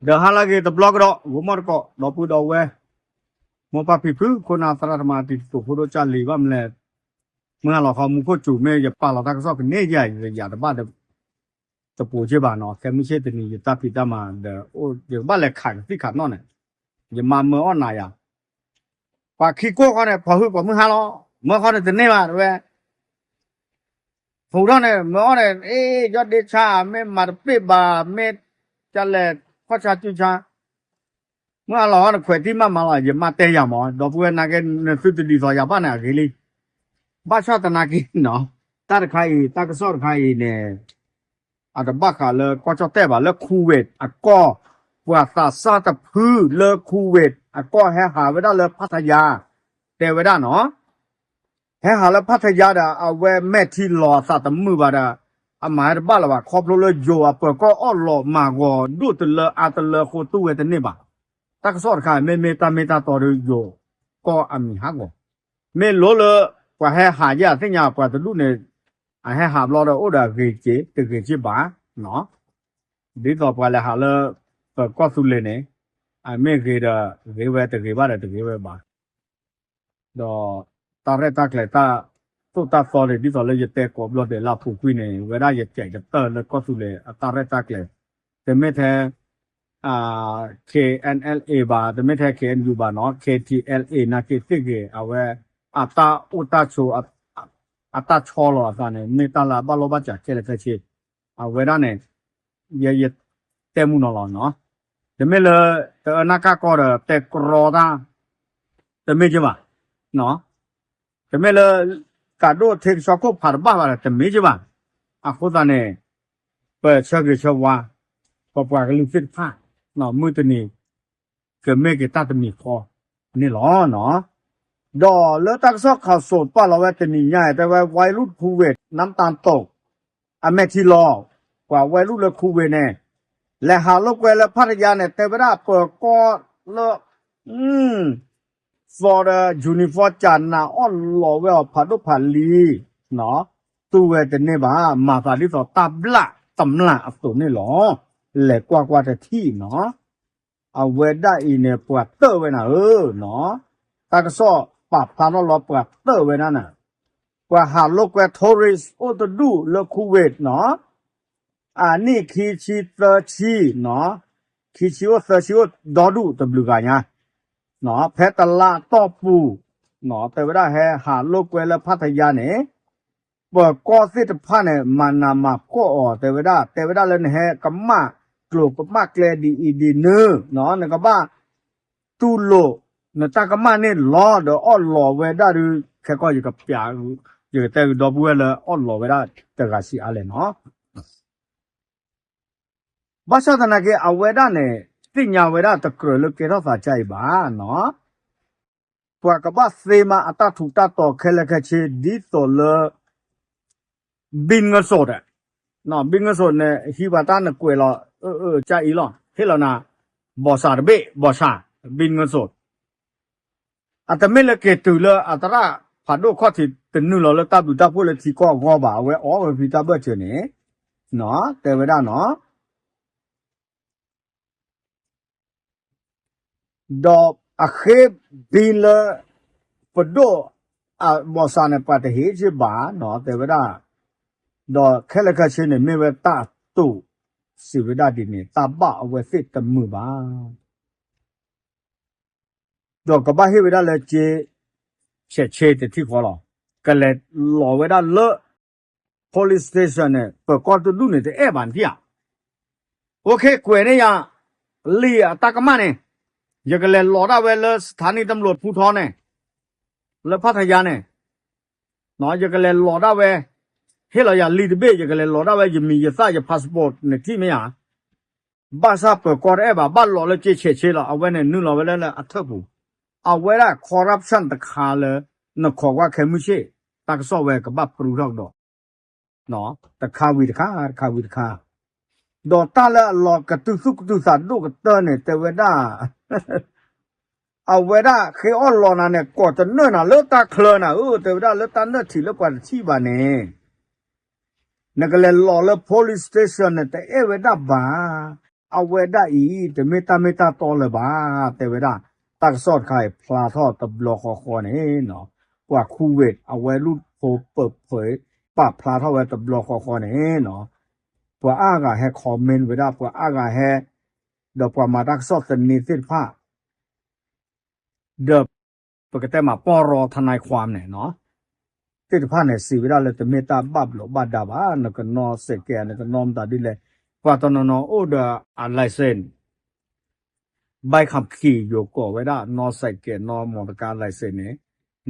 ဒီးဟါလၢအဂ့ၤတဘျီကဒီး ဂီၤမီၢ်တကိး ဒီပုၢ်ဒီဝဲၢ် မိၢ်ပၢ်ဖံဖု ခိၣ်နၢ်သရၣ်သမါ တံၤသကိးဖိဒိၣ်ကၢ်လံၤဘၣ်မနုၤလဲၣ်, မုၢ်ဟါလီၤခီ မူခိၣ်စူၤမ့ၢ်ယပာ်လီၤတၢ်ကစီၣ်ကန့ၢ်ယၤ ယတဘၣ် တပူၤက့ဘၣ်နီၤ, ခဲမုၢ်ဆ့ၣ်တနံၤ ယတၢ်ဖံးတၢ်မၤဒီး ယကဘၣ်လဲၤခးကသံၣ်ခးနီၣ်န့ၣ်, ယမါမၢအီၣ်နၤယၤ ပှၤခံကိၢ်ဃီန့ၣ် ဖီၣ်ဟုၣ်ကိးမုၢ်ဟါလီၤ, မၢဃီန့ၣ်တန့ၢ်ဘၣ် တဲဝဲ ဟူးထီၣ်န့ၣ် မၢအီၣ်န့ၣ် အ့ ယီၢ်ဒ့ဆါ မ့ၢ်မၤတပ့ၢ်ဘၣ် မ့ၢ်ကလဲၣ် ခီၣ်ဆါစုဆါ, မုၢ်ဟါလီၤ နခွဲးတံၢ်မးမးလီၤ ယမါတဲယၤမး ဒီပုၢ်ဝဲၢ်နာ်က့ နသုတဒ်သိးယၤဘၣ်န့ၣ် အဂ့ၤလံ, ဘၣ်ဆၣ်သနာ်က့နီၤ, တၢ်တခါအံၤ တၢ်ကစီၣ်တခါအံၤန့ၣ် အတဘၣ်ဃးလၢကီၢ်ကၠီၣ်တဲၣ်ဘၣ် လၢ Kuwait အကီၢ်, ပှၤသးစၢ်တဖုလၢ Kuwait အကီၢ်ဟဲဟးဝဲဒၣ်လၢ Pattaya, တဲဝဲဒၣ်နီၤ, ဟဲဟးလၢ Pattaya ဒီး အဝဲမဲာ်ထံလီၤအသးတမုာ်ဘၣ်ဒီး အမၤဟဲတဘၣ်လၢၤဘၣ် ခီဖျိလၢယိၤအပၢၤကီၢ်အီၣ်လီၤမၤဂီၤဒိၣ်တလၢ အါတလၢအဃိ တူၢ်ဝဲတန့ၢ်ဘၣ်, တၢ်ကစီၣ်တခါ မ့မ့ၢ်တၢ်မ့ၢ်တၢ်တီဒီး ယိၤကီၢ်အမံၤဟးဂီၤ, မ့ၢ်လိလၢ ပှၤဟဲဟးယဲၢ်အသ့ၣ်ညါ ပှၤတဒူၣ်န့ၣ် အဟဲဟးဘျီဒီး အိၣ်ဒီးအဂ့ၤက့ၤ တဂ့ၤက့ၤဘၣ်, ဒ်သိးပှၤလဲၤဟးလၢ ပကီၢ်သူလ့ၤန့ၣ် အမ့ၢ်ဂ့ၤဒီးဂ့ၤဝဲ တဂ့ၤဘၣ်ဒီးတဂ့ၤဝဲဘၣ်, ဒီးတၢ်ရဲၣ်တၢ်ကျဲၤတၢ်သိၣ်တၢ်သီန့ၣ် ဒ်သိးလၢယတဲကိးဘျီဒဲးလၢအပူၤကွံာ်န့ၣ် ဝဲဒၣ်ယကဲးကတၢၢ်လၢကီၢ်သူလ့ၤအတၢ်ရဲၣ်တၢ်ကျဲၤ, တမ့ၢ်ထဲ KNLA ဘၣ်, တမ့ၢ်ထဲ KNU ဘၣ်နီၤ, KTLA နာ်က့သ့ၣ်ဂ့ၤ အဝဲ အတၢ်အိၣ်တၢ်ဆိး အတၢ်ဆီလီၤအသးန့ၣ် မ့ၢ်တၢ်လၢအဘၣ်လိာ်ဘၣ်စးခဲလၢာ်ခဲဆ့, အဝဲဒၣ်န့ၣ် ယ ယတဲမူနီၤလီၤနီၤ, တမ့ၢ်လၢ တအၢနၢ်ကၢ်ကီဒီးတဲကြီတၢ် တမ့ၢ်က့ဘၣ်, တမ့ၢ်လၢ ကးဒိၣ်ထ့ကဆှီခိၣ်ဖးတဘၣ်ဘၣ်ဒီး တမ့ၢ်က့ဘၣ်, အဃိသတးန့ၣ် ပဆၢဂ့ၤဆၢဝါ ပပှၤကလုာ်သ့ၣ်တဖၣ် မုၢ်တနံၤ ကမ့ၢ်က့ၤတၢ်တမံၤဃီန့ၣ်လီၤနီၤ, ဒီးလၢတၢ်ကစီၣ်ခးစိးပာ်လီၤဝဲတနံၤညါ တဲဝဲ วัยรุ่น คูเวต น้ำตาลตก အမဲာ်ထံလီၤ, ပှၤဝဲလူၢ်လၢ Kuwait န့ၣ် လဲၤဟးလိာ်ကွဲလၢ Pattaya န့ၣ် တဲဝဲဒၣ်ပၢၤကီၢ်လၢ သီဒီး uniform ကနးအီၣ်လီၤဝဲအီၤဖးဒိၣ်ဖးလံၤ, တူၢ်ဝဲတန့ၢ်ဘၣ် မၤသးဒ်သိးတၢ်ဘျၣ်တမျၢ်အသိးန့ၣ်လီၤ, လဲၤကွၢ်ကွၢ်တထံၣ်နီၤ အဝဲဒၣ်အံၤန့ၣ် ပှၤတၢၢ်ဝဲနၤဧၢနီၤ, တၢ်ကစီၣ်ပာ်ဖျါထီၣ်လီၤ ပှၤတၢၢ်ဝဲဒၣ်နၤ, ပှၤဟးလိာ်ကွဲ tourist အိၣ်တဒူၣ်လၢ Kuwait နီၤ, အနံၣ်ခံဆံသၢဆံနီၤ, ခံဆံအိၣ်သၢဆံအိၣ်ဒီဒူၣ်တဘျုးဂၤညါ, ဖဲတလါအတီၢ်ပူၤနီၤ တဲဝဲဒၣ်ဟဲဟးလိာ်ကွဲလၢ Pattaya န့ၣ် ပၢၤကီၢ်သ့ၣ်တဖၣ်န့ၣ် မၤနးမၤဖှီၣ်အီၤ တဲဝဲဒၣ် တဲဝဲဒၣ်လၢနဟဲကမၣ်ကျိၤကမၣ်ကျဲဒ်အံၤဒ်နုၤ, နကဘၣ်တူၢ်လိာ် နတၢ်ကမၣ်န့ၣ်လီၤဒီးအီၣ်လီၤဝဲဒၣ်ဒုး ခဲကီၢ်ယကပျး ယကတဲကဒီပုၢ်ဝဲၢ်လၢအီၣ်လီၤဝဲဒၣ်တဂၤဆံးအါလဲၣ်နီၤ ဘၣ်ဆၣ်သနာ်က့ အဝဲဒၣ်န့ၣ် သ့ၣ်ညါဝဲဒၣ်တကြၢးလၢကဲထီၣ်သးကါအံၤဘၣ်နီၤ, ပှၤကဘၣ်သ့မးအတၢ်ထူးတၢ်တီၤခဲလၢာ်ခဲဆ့ ဒ်သိးလၢ ဘံငၢၢ်စိးဒီး, ဘံငၢၢ်စိးန့ၣ် ဟံးဘၣ်တၢ်နကွဲးလီၤ အၢ အၢ ကါအံၤလီၤ ဟ့ၣ်လီၤနၤ ဘီၣ်ဆၣ်တဘ့ၣ် ဘီၣ်ဆၣ် ဘံငၢၢ်စိး အတမ့ၢ်လၢက့ၤတုၤလၢအသရၣ်ဖးဒိၣ်ခီၣ်ထံး တနုာ်လီၤလၢတၢ်ဘျုးတၢ်ဖှိၣ်လၢထံကီၢ်အဂီၢ်ဘၣ်, အဝဲအိၣ်ဝဲဖဲတၢ်ဘၢၣ်စၢၤန့ၣ်, တဲဝဲဒၣ်နီၤ, ဒီးအဃ့ဘံလၢ ပဒိၣ်အဘီၣ်ဆၣ်န့ၣ် ပှၤတဟ့ၣ်က့ၤဘၣ်နီၤ တဲဝဲဒၣ်, ဒီးခဲလၢာ်ခဲဆ့န့ၣ် မ့ၢ်ဝဲတၢ်အတိာ် စံးဝဲဒၣ်ဒ်န့ၣ် တၢ်ဘၣ်အဝဲသ့ၣ်တမုာ်ဘၣ် ဒီးကဘၣ်ဟ့ၣ်ဝဲဒၣ်လၢက့ ဆဲးဆ့တထံၣ်ဃီလီၤ. ကလဲၤလီၤဝဲဒၣ်လၢ police station န့ၣ် ပၢၤကီၢ်တဒူၣ်န့ၣ် တအဲၣ်ဘၣ်နထံၣ်ဧါ. အိၣ်ခ့ ကွဲးန့ၢ်ယၤ လံာ်အတၢ်ကမၣ်န့ၣ် ယကလဲၤလီၤဒၣ်ဝဲလၢ စထါနံၣ်တမျိးဖူထီန့ၣ် လၢဖးထယါန့ၣ် ယကလဲၤလီၤဒၣ်ဝဲ ဟ့ၣ်လီၤယၤလံာ်တဘ့ၣ် ယကလဲၤလီၤဒၣ်ဝဲ ယမံၤယသၣ်ယ passport နထံၣ်မ့ၢ်ဧါ. ဘၣ်ဆၣ်ပၢၤကီၢ်တအဲၣ်ဘၣ် ဘၣ်လီၤလၢက့ဆဲးဆ့လီၤ. အဝဲန့ၣ်နုာ်လီၤဝဲလၢအထၢၣ်ပူၤ အဝဲဒၣ် corruption တခါလၢ နခိးကွၢ်ခဲမုၢ်ဆ့ၣ် တၢ်ကစီၣ်ဝဲကဘၣ်ပြူထီၣ်ကဒီး တခါဝံၤတခါ တခါဝံၤတခါ ဒီးတၢ်လၢအလီၤကတုၤသူၣ်ကတုၤသးဒိၣ်ကတၢၢ်န့ၣ် တဲဝဲဒၣ် အဝဲဒၣ်ဃ့အီၣ်လီၤနၤန့ၣ် ကိးတနၢၣ်နၤလၢတၢ်ချၢနၤဧၢ တဲဝဲဒၣ်လၢတၢ်နၢၣ်ထံးလၢပှၤတထံၣ်ဘၣ်န့ၣ် နကလဲၤလီၤလၢ police station န့ၣ် တအဲၣ်ဝဲဒၣ်ဘၣ်. အဝဲဒၣ်အံၤ တမ့ၢ်တၢ်မ့ၢ်တၢ်တီလၢၤဘၣ် တဲဝဲဒၣ်, တၢ်ကစီၣ်တခါအံၤဖျါထီၣ်တဘျီဃီဃီန့ၣ်နီၤ, ပှၤ Kuwait အဝဲလူၢ်ဖိပၢၢ်ဖဲ ပာ်ဖျါထီၣ်ဝဲတဘျီဃီဃီန့ၣ်နီၤ, ပှၤအါဂၤဟဲ comment ဝဲဒၣ် ပှၤအါဂၤဟဲ, ဒီးပှၤမၤတၢ်ကစီၣ်သန့သ့ၣ်တဖၣ် ဒီး ပကတဲမးပီၢ်ရီ ทนายความ န့ၣ်နီၤ, သ့ၣ်တဖၣ်န့ၣ် စံးဝဲဒၣ်လၢတမ့ၢ်တၢ်ဘၣ်ဘျိးဘၣ်ဒါဘၣ်, နကနီၣ်စဲးကဲး နကနီၣ်မတၤဒ်လဲၣ်, ပှၤတနီၤနီၤအိၣ်ဒီးအ license, ใบขับขี่ ယိၤကိးဝဲဒၣ် နီၣ်စဲးကဲး နီၣ်မီတကါ license န့ၣ်,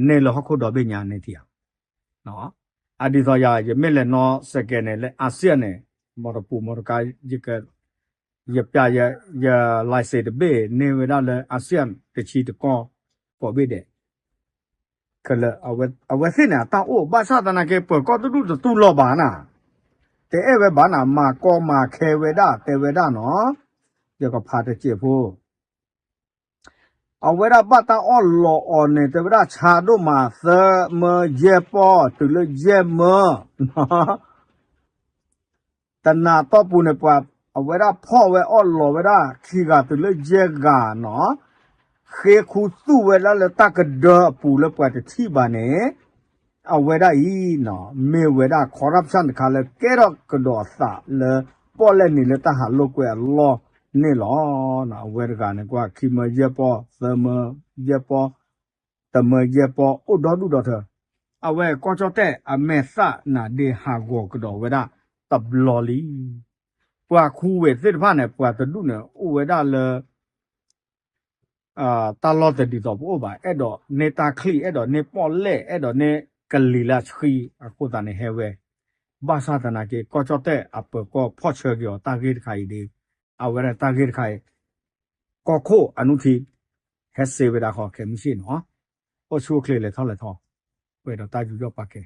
န့ၢ်လၢဟီၣ်ခိၣ်ဒီဘ့ၣ်ညါန့ၣ်ထံၣ်ဧါ အဒ်သိးယၤ ယမ့ၢ်လဲၤနီၣ်စဲးကဲးန့ၣ် လၢ ASEAN န့ၣ်, မီတပူၤမီတကါ, ယပျးယ license တဘ့ၣ် န့ၢ်ဝဲဒၣ်လၢ ASEAN တဆံတကီၢ် ကိးဘ့ၣ်ဒဲး, ခဲလၢာ်, အဝဲသ့ၣ်န့ၣ် အတၢ်အိၣ်ဘၣ်ဆၣ်သနာ်က့ ပၢၤကီၢ်တဒူၣ်တတူၢ်လိာ်ဘၣ်နၤ, တအဲၣ်ဝဲဘၣ်နၤ, မၤကီမၤခဲဝဲဒၣ် တဲဝဲဒၣ်နီၤ, ယကဖးတစဲးဖိ အဝဲဒၣ်ဘၣ်တၢ်အီၣ်လီးအီၤန့ၣ် တဲဝဲဒၣ်ဆါဒိၣ်မး သၢမၢယဲၢ်ပီၢ် တုၤလၢယဲၢ်မၢ, တနၤတီၢ်ပူၤန့ၣ် ပှၤအဝဲဒၣ်ဖီၣ်ဝဲအီၣ်လီးဝဲဒၣ် ခံဂၤတုၤလၢယဲၢ်ဂၤနီၤ, ဃ့ခူသူၣ်ဝဲဒၣ်လၢတၢ်ကဒၢအပူၤလၢပှၤတထံၣ်ဘၣ်န့ၣ်, အဝဲဒၣ်အံၤနီၤ မ့ၢ်ဝဲဒၣ် corruption တခါလၢကဲထီၣ်ကဒီးအသးလၢ ပီၣ်လဲၣ်နံၤလၢတၢ်ဟးလိာ်ကွဲအလီၢ်န့ၣ်လီၤ. အဝဲတဂၤန့ၣ်ကွၢ် ခံမၢယဲၢ်ပီၢ် သၢမၢယဲၢ်ပီၢ် တမၢယဲၢ်ပီၢ် အိၣ်ဒီဒူၣ်ဒီထၢ, အဝဲကီၢ်ကၠီၣ်တဲၣ်အမဲာ်သၣ်နၤဒ့ဟးဂီၤကဒီးဝဲဒၣ်တဘျီလံ. ပှၤ Kuwait သ့ၣ်တဖၣ်န့ၣ် ပှၤတဒူၣ်န့ၣ် အိၣ်ဝဲဒၣ်လၢ တၢ်လီၢ်တဒ်သိးပအိၣ်ဘၣ်, အဲၣ်ဒိးန့ၢ်တၢ်ချံၣ်, အဲၣ်ဒိးန့ၢ်ပီၣ်လဲၣ်, အဲၣ်ဒိးန့ၢ်ကလံၤလၢဆှံအဃိသတးန့ၣ်ဟဲဝဲ, ဘၣ်ဆၣ်သနာ်က့ ကီၢ်ကၠီၣ်တဲၣ်အပၢၤကီၢ်ဖီၣ်ဆၢက့ၤအီၤတၢ်ဂ့ၢ်တခါအံၤဒီး, အဝဲဒၣ်တၢ်ဂ့ၢ်တခါအံၤ ကီၢ်ခိၣ်အနုထံ ဟဲစ့ဝဲဒၣ်ဃီခဲမုၢ်ဆ့ၣ်နီၤ, အိၣ်ဆူၣ်အိၣ်ချ့လဲၤထီၣ်လဲၤထီ, ပှဲၤဒီးတၢ်ယူးယီၣ်ပာ်ကဲ